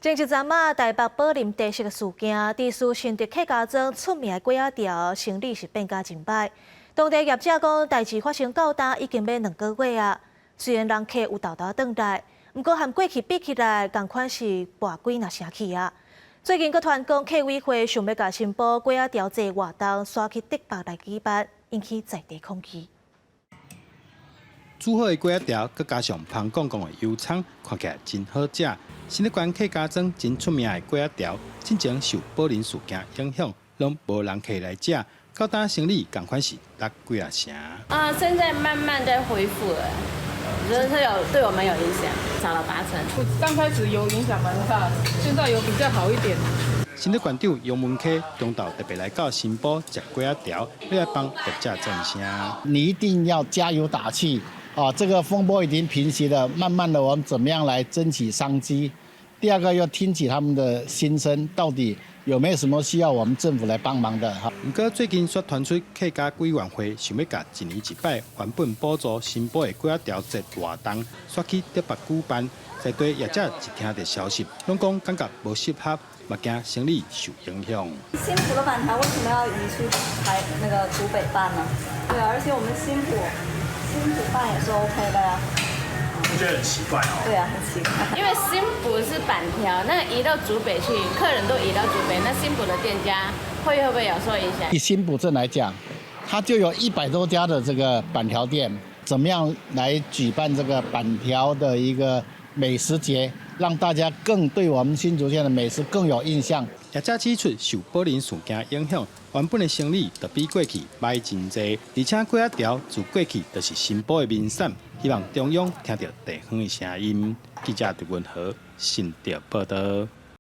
前一陣仔，台北寶林茶室的事件，致使新竹客家莊出名的粿仔條生理是變甲真䆀。當地業者講，代誌發生到今已經欲2個月啊。雖然人客有沓沓轉來，毋過和過去比起來，仝款是跋幾若成去啊。最近閣傳講客委會想欲共新埔粿仔條節活動徙去竹北來舉辦，引起在地抗議。煮好的粿仔條，閣加上芳絳絳的油蔥，看起來真好食。新竹縣客家莊真出名的粿仔條，進前受寶林事件影響，攏無人客來食。到今生理仝款是落幾仔成。啊，現在慢慢在恢復了，我覺得是有對我們有影響，少了八成。剛開始有影響蠻大的，現在有比較好一點。新竹縣長楊文科中晝特別來到新埔食粿仔條，欲來幫業者贊聲。你一定要加油打氣啊！這個風波已經平息了，慢慢的我們怎麼樣來爭取商機？第二個要聽取他們的心聲，到底有沒有什麼需要我們政府來幫忙的？哈。毋過最近卻傳出客家委員會想欲共一年一擺原本補助新埔的粿仔條節活動，徙去竹北舉辦，在地業者一聽著消息，攏講感覺無適合，嘛驚生理受影響。新埔的板條為什麼要移出台那個竹北辦呢？對啊，而且我們新埔辦也是 OK 的呀。我覺得很奇怪哦。對啊，很奇怪。因為新埔是板條，那個移到竹北去，客人都移到竹北，那新埔的店家會不會有受影響？以新埔鎮來講，它就有100多家的這個板條店，怎麼樣來舉辦這個板條的一個美食節，讓大家更對我們新竹縣的美食更有印象。業者指出，受寶林事件影響，原本的生理就比過去䆀真濟，而且粿仔條自過去就是新埔的名產，希望中央聽著地方的聲音。記者陳文和新竹報道。